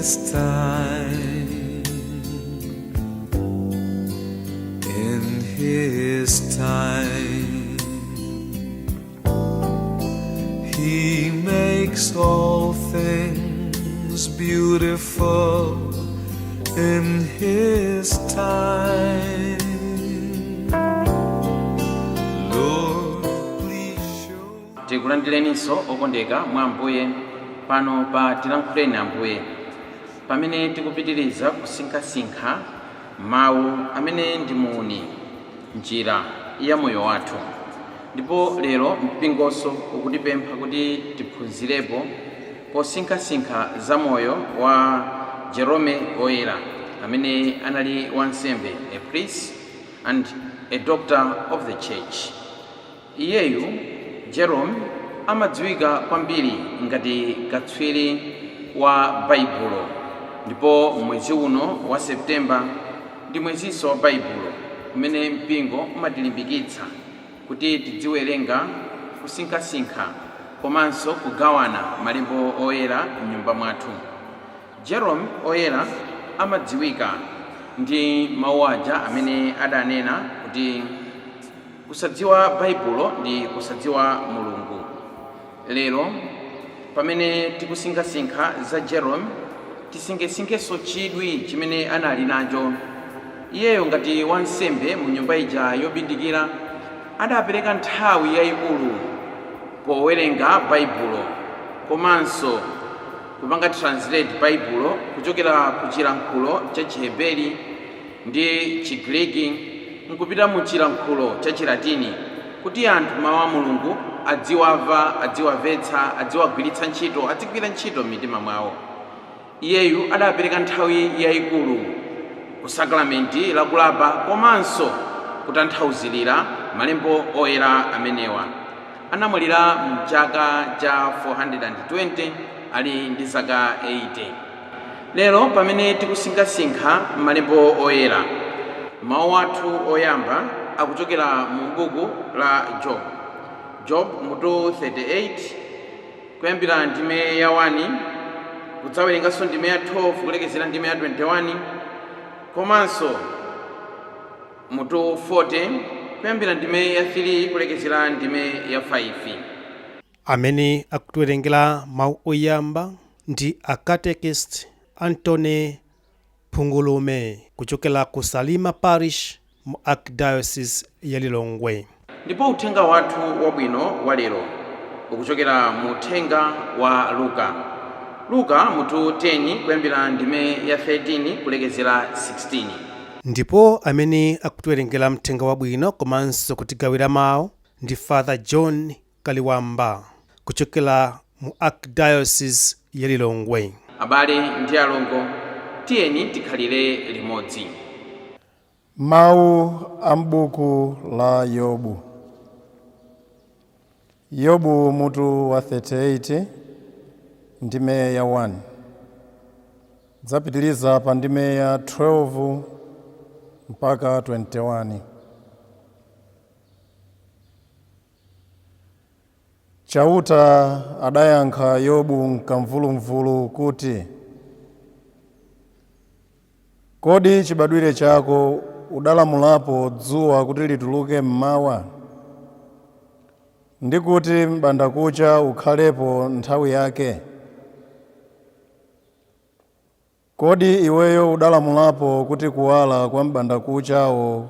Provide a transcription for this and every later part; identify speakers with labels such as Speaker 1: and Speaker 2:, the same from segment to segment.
Speaker 1: His time. In His time, He makes all things beautiful in His time. Lord, please show.
Speaker 2: Tikulandireninso okondeka mwa Ambuye pano pa Tilankhuleni Ambuye, pamene tikupitiriza kusinkhasinkha mawu amene ndi muuni, njira ya moyo wathu. Ndipo lero mpingonso ukutipempha kuti tiphunzirepo posinkhasinkha za moyo wa Jerome Oyera, amene anali wansembe, a priest and a doctor of the church. Iyeyu Jerome amadziwika kwambiri ngati katswiri wa Baibulo, ndipo mwezi uno wa Septemba ndi mwezinso wa Baibulo, umene mpingo umatilimbikitsa kuti tidziwerenga, kusinkhasinkha komanso kugawana malembo oyera m'nyumba mwathu. Jerome Oyera amadziwika ndi mawu aja amene adanena kuti kusadziwa Baibulo ndi kusadziwa Mulungu. Lero pamene tikusinkhasinkha za Jerome, tisinkhesinkhenso chidwi chimene anali nacho iyeyo ngati wansembe mu nyumba ija yobindikira. Adapereka nthawi yayikulu powerenga Baibulo komanso kupanga translate Baibulo kuchokera ku chilankhulo cha Chiheberi ndi Chigriki nkupita mu chilankhulo cha Chilatini, kuti anthu mawu a Mulungu adziwamva, adziwamvetsa, adziwagwiritsa ntchito, adzigwira ntchito m'mitima mwawo. Iyeyu adapereka nthawi yayikulu ku sakramenti lakulapa komanso kutanthauzirira malembo oyera amenewa. Anamwalira mchaka cha 420 ali ndi zaka 80. Lero pamene tikusinkhasinkha malembo oyera, mawu athu oyamba akuchokera mu buku la Job, Job mutu 38, kuyambira ndime ya 1, kudzawerenganso ndime ya 12 kulekezera ndime ya 21, komanso mutu 40 kuyambira ndime ya 3 kulekezera ndime ya 5.
Speaker 3: Amene akutiwerengera mawu oyamba ndi a Catechist Antony Phungulume kuchokera ku Salima Parish mu Archdiocese ya Lilongwe.
Speaker 2: Ndipo uthenga wathu wabwino wa lero ukuchokera mu uthenga wa Luka, Luka mutu 10, kuyambira ndime ya 13 kulekezera 16.
Speaker 3: Ndipo amene akutiwerengera mthenga wabwino komanso kutigawira mawu ndi Father John Kaliwamba kuchokera mu Archdiocese ya Lilongwe.
Speaker 2: Abale ndi alongo, tiyeni tikhalire limodzi.
Speaker 4: Mawu a m'buku la Yobu. Yobu mutu wa 38, ndime ya 1, dzapitiliza pa ndime ya 12 mpaka 21. Chauta adayankha Yobu mkamvulumvulu kuti, "Kodi chibadwire chako udalamulapo dzuwa kuti lituluke mmawa, ndi kuti m'bandakucha ukhalepo nthawi yake? Kodi iweyo udalamulapo kuti kuwala kwa m'bandakuchawo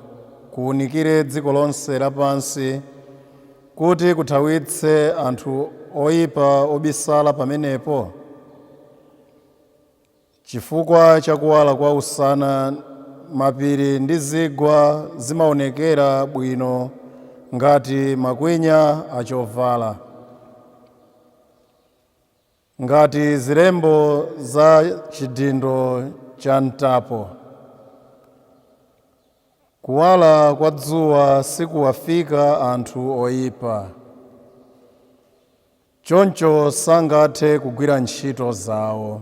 Speaker 4: kuwunikire dziko lonse lapansi, kuti kuthawitse anthu oyipa obisala pamenepo? Chifukwa cha kuwala kwa usana, mapiri ndi zigwa zimaonekera bwino ngati makwinya achovala, ngati zilembo za chidindo cha mtapo. Kuwala kwa dzuwa sikuwafika anthu oyipa, choncho sangathe kugwira ntchito zawo.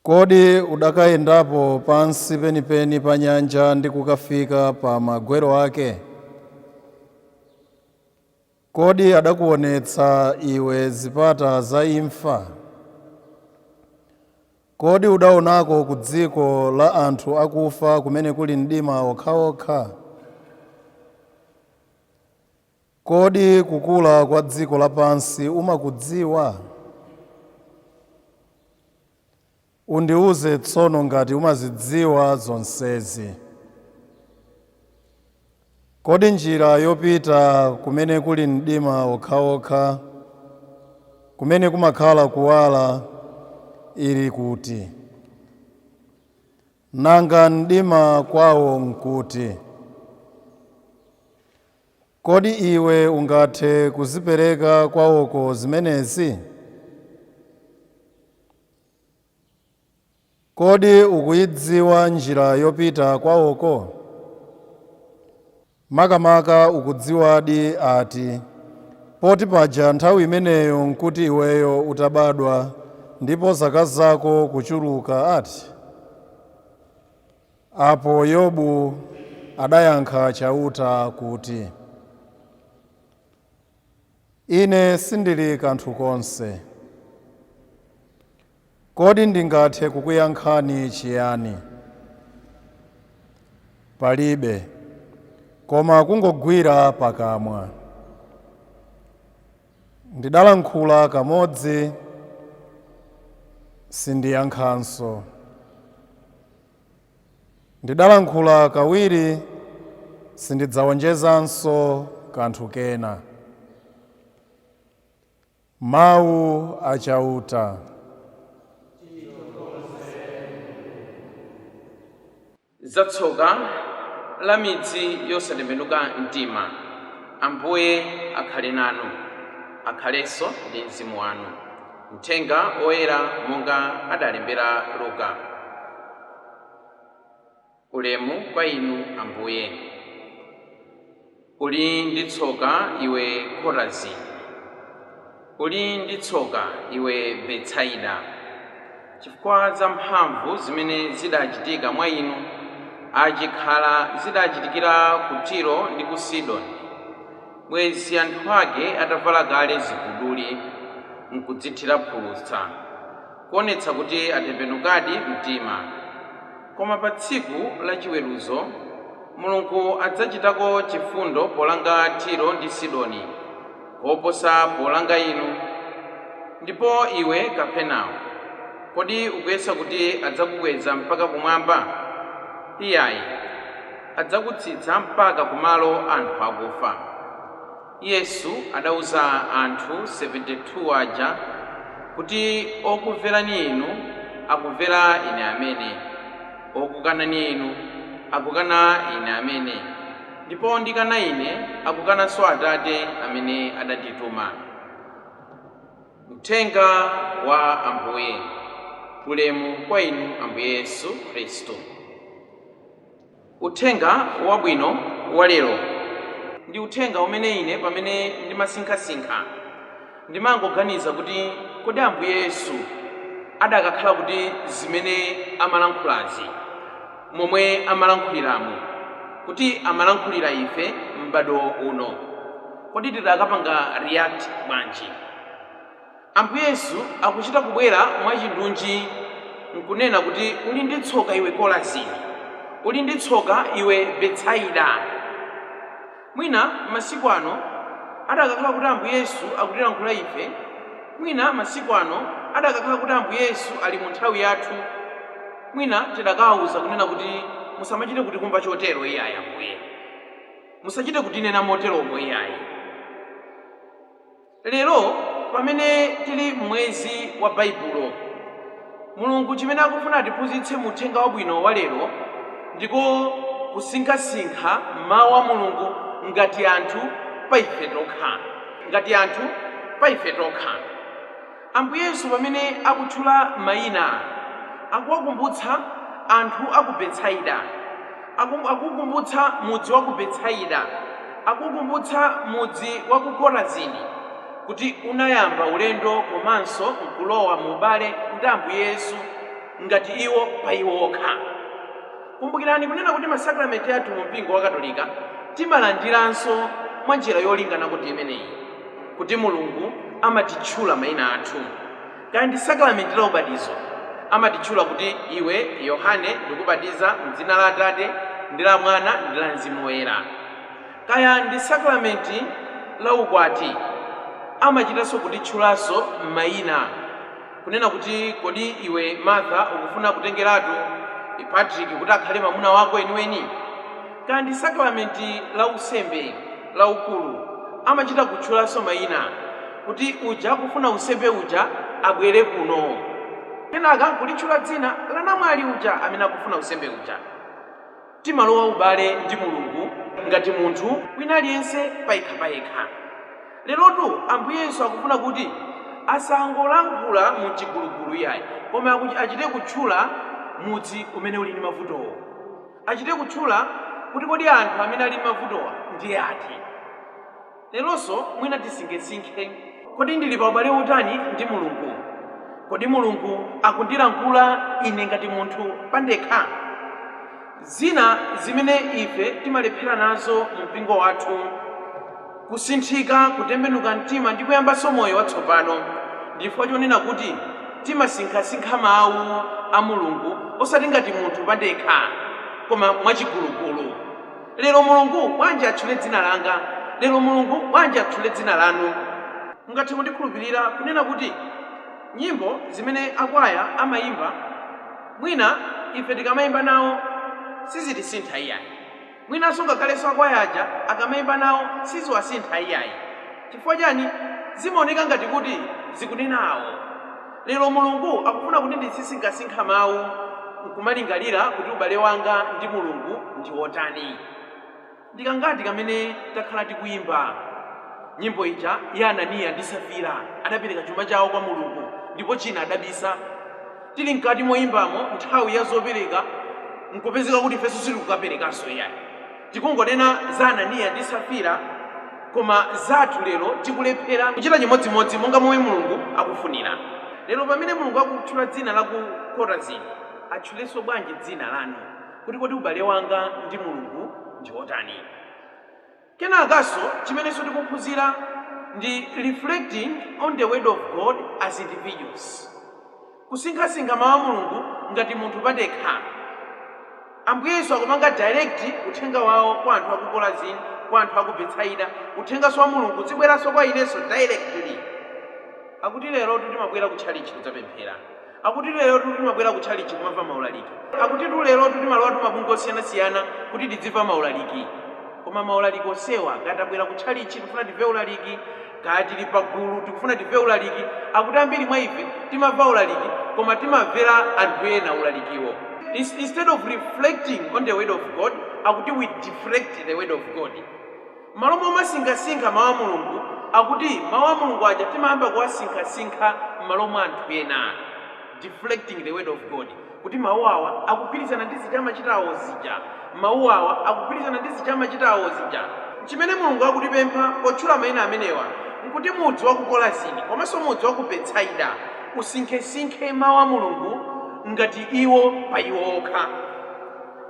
Speaker 4: Kodi udakayendapo pansi penipeni pa nyanja ndi kukafika pa magwero ake? Kodi adakuonetsa iwe zipata za imfa? Kodi udaonako ku dziko la anthu akufa kumene kuli mdima wokhawokha? Kodi kukula kwa dziko lapansi umakudziwa? Undiwuze tsono ngati umazidziwa zonsezi. Kodi njira yopita kumene kuli mdima wokhawokha, kumene kumakhala kuwala, ili kuti? Nanga mdima kwawo nkuti? Kodi iwe ungathe kuzipereka kwawoko zimenezi? Kodi ukuyidziwa njira yopita kwawoko? Makamaka ukudziwadi ati, poti paja nthawi imeneyo nkuti iweyo utabadwa ndipo zaka zako kuchuluka ati? Apo Yobu adayankha Chauta kuti, Ine sindili kanthu konse. Kodi ndingathe kukuyankhani chiyani? Palibe, koma kungogwira pakamwa. Ndidalankhula kamodzi, sindiyankhanso. Ndidalankhula kawiri, sindidzawonjezanso kanthu kena. Mawu achauta.
Speaker 2: Zatsoka la midzi yosatembenuka mtima. Ambuye akhale nanu, akhalenso ndi mzimu wanu. Mthenga oyera monga adalembera Luka. Ulemu kwa inu Ambuye. Uli ndi tsoka iwe Korazini, uli ndi tsoka iwe Betsaida, chifukwa za mphamvu zimene zidachitika mwa inu achikhala zidachitikira ku Tiro ndi ku Sidoni, bwezi anthu ake atavala kale ziguduli nkudzithira phulusa, kuonetsa kuti atembenukadi mtima. Koma pa tsiku lachiweruzo Mulungu adzachitako chifundo polanga Tiro ndi Sidoni koposa polanga inu. Ndipo iwe Kapenawo, kodi ukuyesa kuti adzakukweza mpaka kumwamba? Iyayi, adzakutsitsa mpaka kumalo anthu akufa. Yesu adauza anthu 72 aja kuti okumverani inu akumvera ine amene, okukanani inu akukana ine amene, ndipo ondikana ine akukananso Atate amene adandituma. Mthenga wa Ambuye. Ulemu kwa inu Ambuye Yesu Khristu. Uthenga wabwino wa lero ndi uthenga umene ine pamene ndimasinkhasinkha ndimangoganiza kuti kodi Ambuye Yesu adakakhala kuti zimene amalankhulazi, momwe amalankhuliramo, kuti amalankhulira ife m'bado uno, kodi tidakapanga react bwanji? Ambuye Yesu akuchita kubwera mwachindunji nkunena kuti uli ndi tsoka iwe Korazini, uli ndi tsoka iwe Betsaida. Mwina masiku ano adakakhala kuti Ambuye Yesu akutilankhula ife, mwina masiku ano adakakhala kuti Ambuye Yesu ali mu nthawi yathu, mwina tidakawuza kunena kuti musamachite kutikumba chotero iyayi Ambuye, musachite kutinena moteromo iyayi. Lero pamene tili mwezi wa Baibulo, Mulungu chimene akufuna atiphunzitse mu uthenga wabwino wa lero ndiko kusinkhasinkha mawu a Mulungu ngati anthu pa ife tokha, ngati anthu pa ife tokha. Ambuye Yesu pamene akutchula mayina akuwakumbutsa anthu a ku Betsaida, akukumbutsa mudzi wa ku Betsaida, akukumbutsa mudzi wa ku Korazini kuti unayamba ulendo komanso nkulowa mu ubale ndi Ambuye Yesu ngati iwo pa iwo okha. Kumbukirani kunena kuti masakramenti athu mu mpingo wa Katolika timalandiranso mwa njira yolingana kuti imeneyi, kuti Mulungu amatitchula mayina athu. Kaya ndi sakramenti la ubatizo, Amatitchula kuti, "Iwe Yohane, ndikubatiza mdzina la Atate ndi la Mwana ndi la Mzimu Woyera." Kaya ndi sakramenti la ukwati, amachitanso kutitchulanso m'mayina, kunena kuti, "Kodi iwe Martha ukufuna kutengeratu Patrick kuti akhale mwamuna wako eniweni?" Kaya ndi sakramenti la usembe la ukulu, amachita kutchulanso mayina kuti, "Uja akufuna usembe uja abwere kuno." Kenaka kulitchula dzina la namwali uja amene akufuna usembe uja. Timalowa ubale ndi Mulungu ngati munthu wina aliyense payekha-payekha. Lerotu Ambuye Yesu akufuna kuti asangolankhula mu chigulugulu iyayi, koma achite kutchula mudzi umene uli ndi mavutowo, achite kutchula kuti kodi anthu amene ali ndi mavutowa ndiye ati. Leronso mwina tisinkhesinkhe: kodi ndili pa ubale wotani ndi Mulungu? Kodi Mulungu akundilankhula ine ngati munthu pandekha? Zina zimene ife timalephera nazo mu mpingo wathu kusinthika, kutembenuka mtima ndi kuyambanso moyo watsopano, ndifukwa chonena kuti timasinkhasinkha mawu a Mulungu osati ngati munthu pandekha, koma mwachigulugulu. Lero Mulungu bwanji atchule dzina langa? Lero Mulungu bwanji atchule dzina lanu? Mungathe kundikhulupirira kunena kuti nyimbo zimene akwaya amayimba, mwina ife tikamayimba nawo sizitisintha iyayi. Mwinanso ngakhalenso akwaya aja akamayimba nawo siziwasintha iyayi. Chifukwa chani? Zimaoneka ngati kuti zikunenawo. Lero Mulungu akufuna kuti ndizisinkhasinkha mawu nkumalingalira kuti ubale wanga ndi Mulungu ndi wotani. Ndikangati kamene takhala tikuyimba nyimbo ija ya Ananiya ndi Safira, adapereka chuma chawo kwa Mulungu ndipo china adabisa? Tili mkati moyimbamo, nthawi ya zopereka nkupezeka kuti ifenso sitikukaperekanso iyayi. Tikungonena za Ananiya ndi Safira, koma zathu lero tikulephera kuchita chimodzimodzi monga momwe Mulungu akufunira. Lero pamene Mulungu akutchula dzina la ku Korazini, atchulenso bwanji dzina lanu, kuti kodi ubale wanga ndi Mulungu ndi wotani? Kenakanso chimenenso tikuphunzira ndi reflecting on the word of God as individuals, kusinkhasinkha mawu a Mulungu ngati munthu pandekha. Ambuye Yesu akupanga direct uthenga wawo kwa anthu aku Korazini, kwa anthu aku Betsaida. Uthenganso wa Mulungu uzibweranso kwa inenso directly. Akuti lero timabwera ku tchalichi kudzapemphera, akuti lero timabwera ku tchalichi kumamva maulaliki, akuti tu lero timalowa tumabungwe osiyanasiyana kuti tidzimva maulaliki. Koma maulaliki onsewa, kaya tabwera ku tchalichi tikufuna timve ulaliki, kaya tili pagulu tikufuna timve ulaliki, akuti ambiri mwa ife timamva ulaliki, koma timamvera anthu ena ulalikiwo. Instead of reflecting on the word of God, akuti we deflect the word of God. Malo momasinkhasinkha mawu a Mulungu, akuti mawu a Mulungu aja timayamba kuwasinkhasinkha m'malo mwa anthu ena, deflecting the word of God, kuti mawu awa akugwirizana ndi zija amachitawo zija, mawu awa akugwirizana ndi zija amachitawo zija. Chimene Mulungu akutipempha potchula mayina amenewa nkuti mudzi wa ku Korazini komanso mudzi wa ku Betsaida usinkhesinkhe mawu a Mulungu ngati iwo pa iwo okha,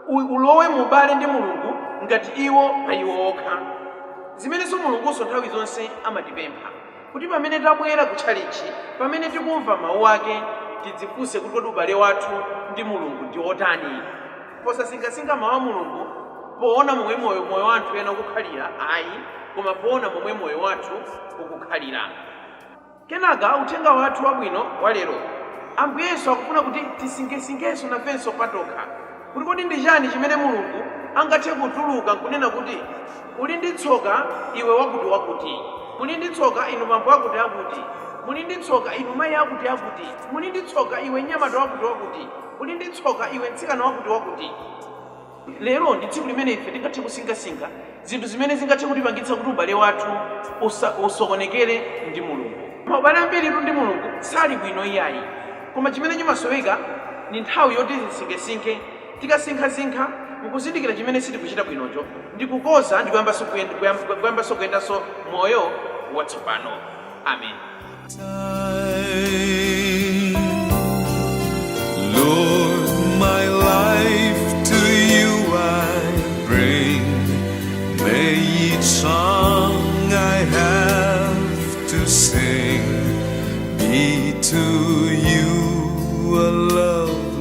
Speaker 2: ulowe mubale ndi Mulungu ngati iwo pa iwo okha, zimenenso Mulungunso nthawi zonse amatipempha, kuti pamene tabwera kutchalichi, pamene tikumva mawu ake, tidzifunse kuti kodi ubale wathu ndi Mulungu ndi otani, posasinkhasinkha mawu a Mulungu poona momwe moyo wa anthu ena ukukhalira ayi, koma poona momwe moyo wathu ukukhalira. Kenaka uthenga wathu wabwino wa lero, Ambuye Yesu akufuna kuti tisinkhesinkhenso nafenso patokha kuti kodi ndi chani chimene Mulungu angathe kutuluka nkunena kuti, "Uli ndi tsoka iwe wakuti wakuti, muli ndi tsoka inu bambo akuti akuti, muli ndi tsoka inu mayi akuti akuti, muli ndi tsoka iwe mnyamata wakuti wakuti, uli ndi tsoka iwe mtsikana wakuti wakuti"? Lero ndi tsiku limene ife tingathe kusinkhasinkha zinthu zimene zingathe kutipangitsa kuti ubale wathu usokonekere ndi Mulungu. Maubale ambiritu ndi Mulungu sali bwino iyayi, koma chimene chimasoweka ni nthawi yoti tisinkhesinkhe. Tikasinkhasinkha nkuzindikira chimene sitikuchita bwinocho, ndikukoza ndi kuyambanso kuyendanso moyo watsopano. Amen.
Speaker 1: Time. Lord, my life to you I bring. May each song I have to sing be to you a love.